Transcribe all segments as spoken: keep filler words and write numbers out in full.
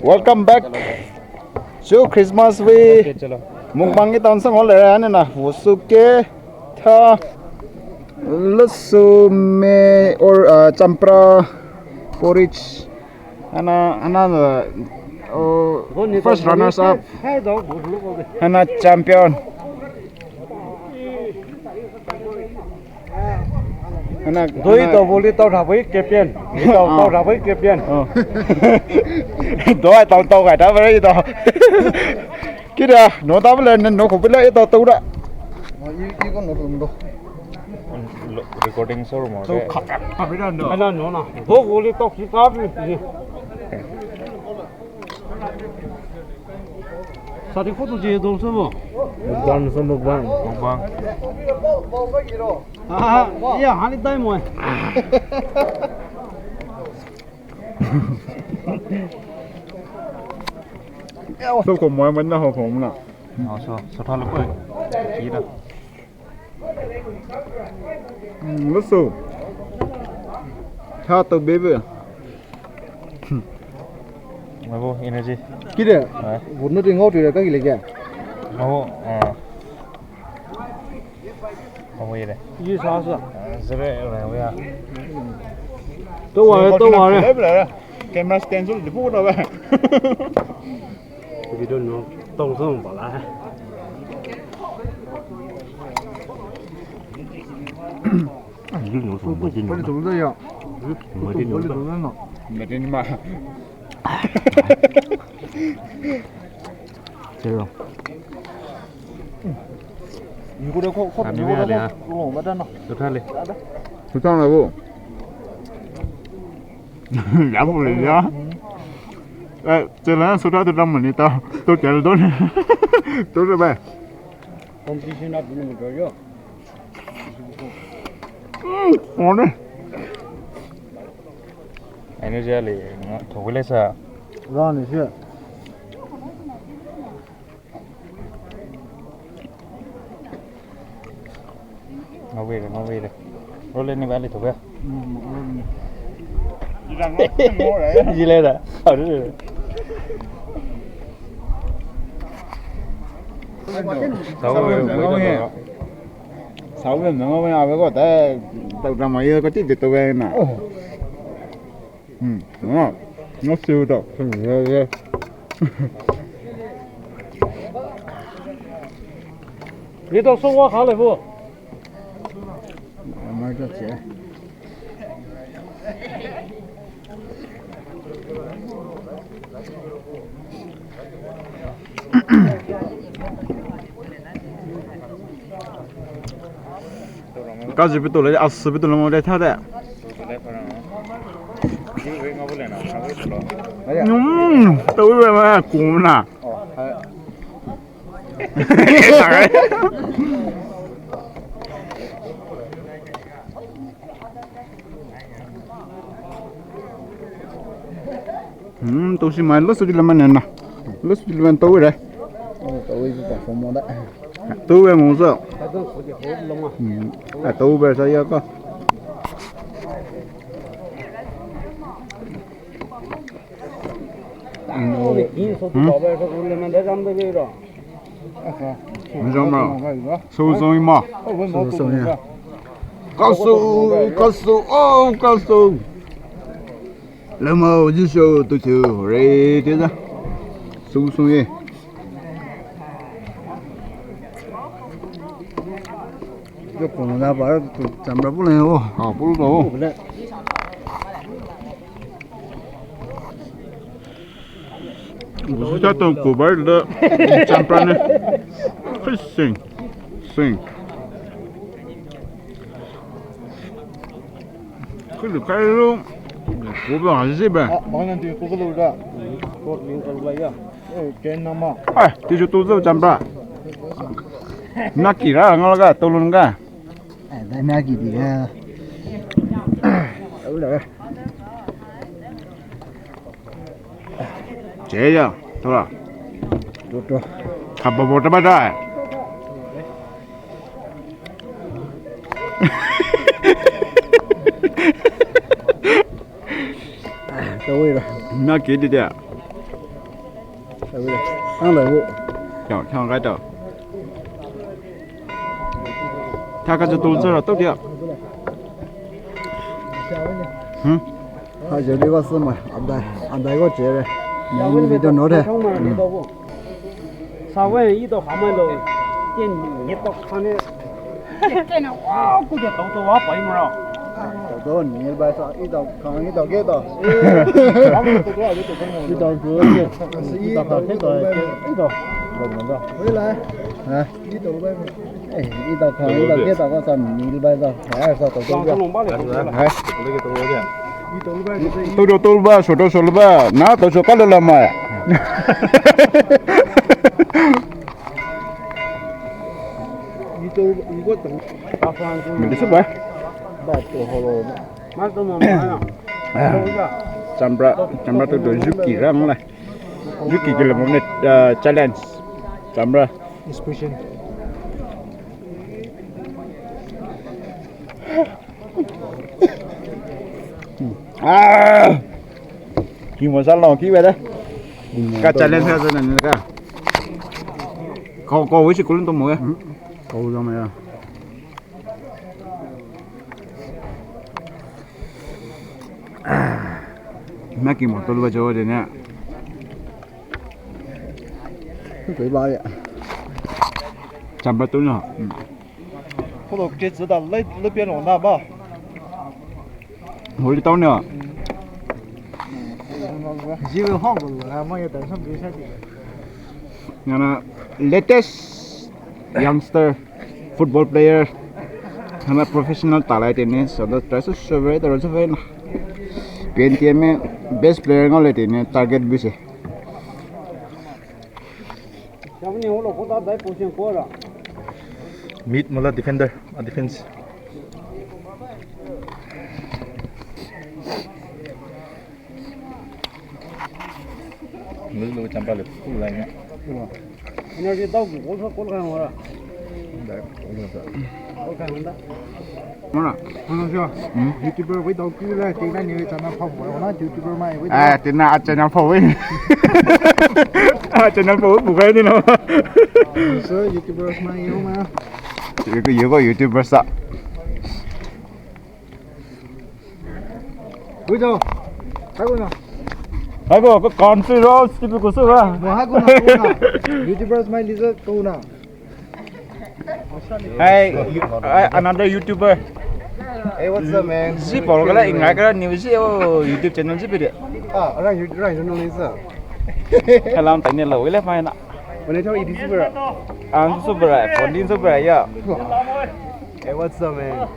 Welcome back to Christmas vei. Okay, chalo. Mukbang hi tansang hole ani na, wusu ke tha, lasume or, uh, champra porridge. Ana, ana, uh, oh, first runners up. Ana champion. Ana, doi ana to boli to rabai kepian. To, to rabai kepian. Oh. Doi to, to kai ta bai to. Kira, no ta bela, no ko bela to to da. Oh, i, i ko no to. Recording sir mo. To ka, ka bela no. Ana no na. Ho boli to ki ka bi. Sati photo je dong se mo. Mukbang se mukbang. Mukbang. Ah, iya, hani dai mo. So ko mo mo na ho ko mo na. Oh, so, so tha lo ko. Kira. Mm, lasume. Tha to bebe. Mabo energy. Kide? Eh? Burno ding ngau tira ka gile kya? Mabo, eh. Mabo ire. Ye sa sa. Eh, sere, eh, ya. To wa re, to wa re. Camera stand so lipu na ba. Video no tong song ba la. Ah, you know, so much in. Pali tong ya. Hmm? Much in. Pali tong na. Much in ma. Zero. Ni ko ko ko. Kami ko ni ada. Ko ba da na. Sudah le. Sudah le bu. Ya bu le ya. Eh, jalan sudah tu dah menit tau. Tu jalan tu. Tu dah ba. Competition up ni mo yo. Mm, one. Ai no jia le, thokile sa. Ra ni sia. Ngau vei re, ngau vei re. Role ni ba le thoka. Jile da. Sawe, sawe, sawe, sawe, ave ko ta, ta drama ye ko ti de to ve na. Hmm, no, no se to. Ye to so wa ha le fu. Ma ka che. Ka jipi to le, a sipi to le mo de tha de. Mm, to le ma ku na. Hmm, to si mai lo su di la man na. Lo su di la man to re. To we ta fo mo da. To we mo so. Hmm. A to we sa ya ka. Mizoma. So so ima. So so ya. Kaso, kaso, oh, kaso. Lama jiso to so re te da. So so ye. Yo ko na ba ko chambra pule o. Ha, pule o. Busu cha to ko bar da champra ne. Sing. Sing. Kulu kai lo. Ko ba ha se ba. Ah, ba nan ti ko ko lo da. Ko min ko ba ya. Eh, ken na ma. Ah, ti ju to zo champra. Na ki ra ngol ga to lun ga. Eh, dai na ki di ga. Au la. Che ya, to la. To to. Khaba bota ba dai. To wi la. Na ki di da. Ang lai wo. Yao, thang gai to. Tha ka ju tul zero to dia. Hmm? Ha je le ba se ma, adai, adai go che re. Ni video no de. Hmm. Sa wen yi to ha mai lo. Tian ni to kane. Kena wa ku de to to wa pai mo ra. To to ni ba sa yi to kang yi to ke to. Yi to ku ke. Yi to ka ke to ke. Yi to. Lo mo da. Wei lai. Ha? Yi to ba. Eh, yi to kang yi to ke to ko sa ni ba sa. Ha sa to to. Hai. To to to ba, so to so ba. Na to so ka lo la ma. Mende se ba. Chambra, chambra tu tu juki rang la. Juki ke le mo ne, ah, challenge. Chambra. Inspiration. Ah. Ki mo sa lo ki ba da. Ka challenge ka sa na ka. Ko ko wi si kulun to mo ya. Ko lo mo ya. Maki mo tolu ba jo de ne. Ko ba ya. Chambra tu no. Ko lo ke zhe da le le bian lo na ba. Holy Town ne. Ji we hong ko lo ma ya ta sam bi sa ti. Ngana latest youngster football player, hana professional talai tene, so the try so so very the so very na. P N T M best player ngole tene target bise. Mid mala defender, a defense. Lu lu chamba le, full line. Energy dau, goal sa goal kaya mara. Goal kaya mara. Mara. Ano siya. Hmm? YouTuber wei dau ku le, tina ni wei channel pha wei, na YouTuber mai wei. Ah, tina a channel pha wei. A channel pha wei, bukai ni no. So YouTubers mai yo ma. Yo ko, yo ko YouTuber sa. Bujo. Hai ko na. Hai ko, ko country roads tipi kusu ba. Mo hai ko na, ko na. YouTubers mai lizard ko na. Hey, you, uh, another YouTuber. Hey, what's up, man? Zi bol kala ingai kala ni zi o YouTube channel zi bide. Ah, orang YouTube, orang YouTube ni sa. Kalam tanya lo, wile fine na. Mana tahu ini super. Ang super, phone din super ya. Hey, what's up, man?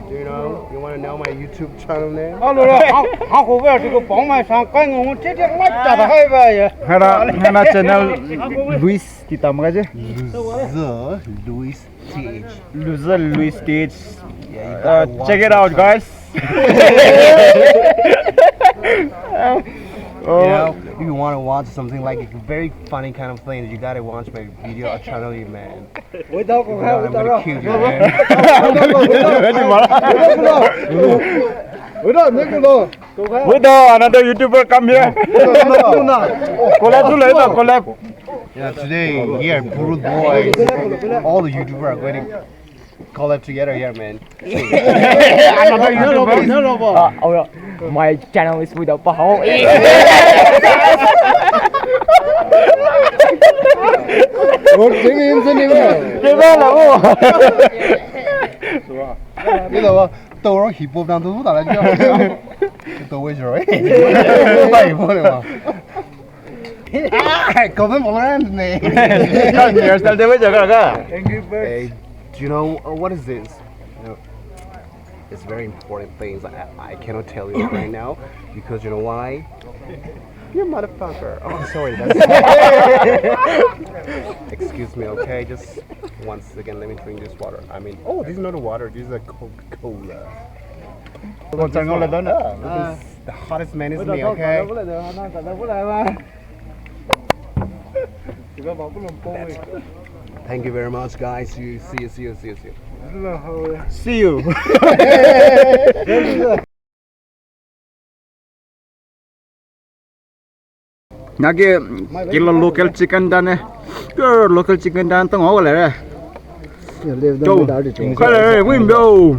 Do you know? You wanna know my YouTube channel name? Alo ra, ha, ha ko ba ti ko pong mai sang kai ngong che che mai ta da hai ba ya. Hana, hana channel Luis ti tam ga je. Luis, Luis T H. Luis, Luis T H. Yeah, you gotta watch it. Uh, check it out, guys. You know, if you wanna watch something like a very funny kind of thing, you gotta watch my video channel, man. Without, I'm gonna kill you, man. Without, another YouTuber come here. Collab tu le, collab. Yeah, today here, Brute Boys, all the YouTuber are going to collab together here, man. Another YouTuber. Uh, oh, yeah. My channel is Without Pahao. Oh, sing in the name. Ke ba la wo. Ni la wa, to ro hip hop dang to ta la ja. To we jo. Ba hip hop le wa. Ah, comment mo ran ne. Ka ni style de we ja ka ka. Angry Birds. Hey, do you know, uh, what is this? You know, it's very important things. I, I cannot tell you right now because you know why? You motherfucker. Oh, I'm sorry. That's excuse me, okay? Just one second. Let me drink this water. I mean, oh, this is not a water. This is a Coca-Cola. This is, ah, this is the hottest man is me, okay? Thank you very much, guys. See you, see you, see you, see you, see you, see you. See you. Naki kilo local chicken dan eh. Pure local chicken dan tong ho le re. Yo, kalo re, win bro.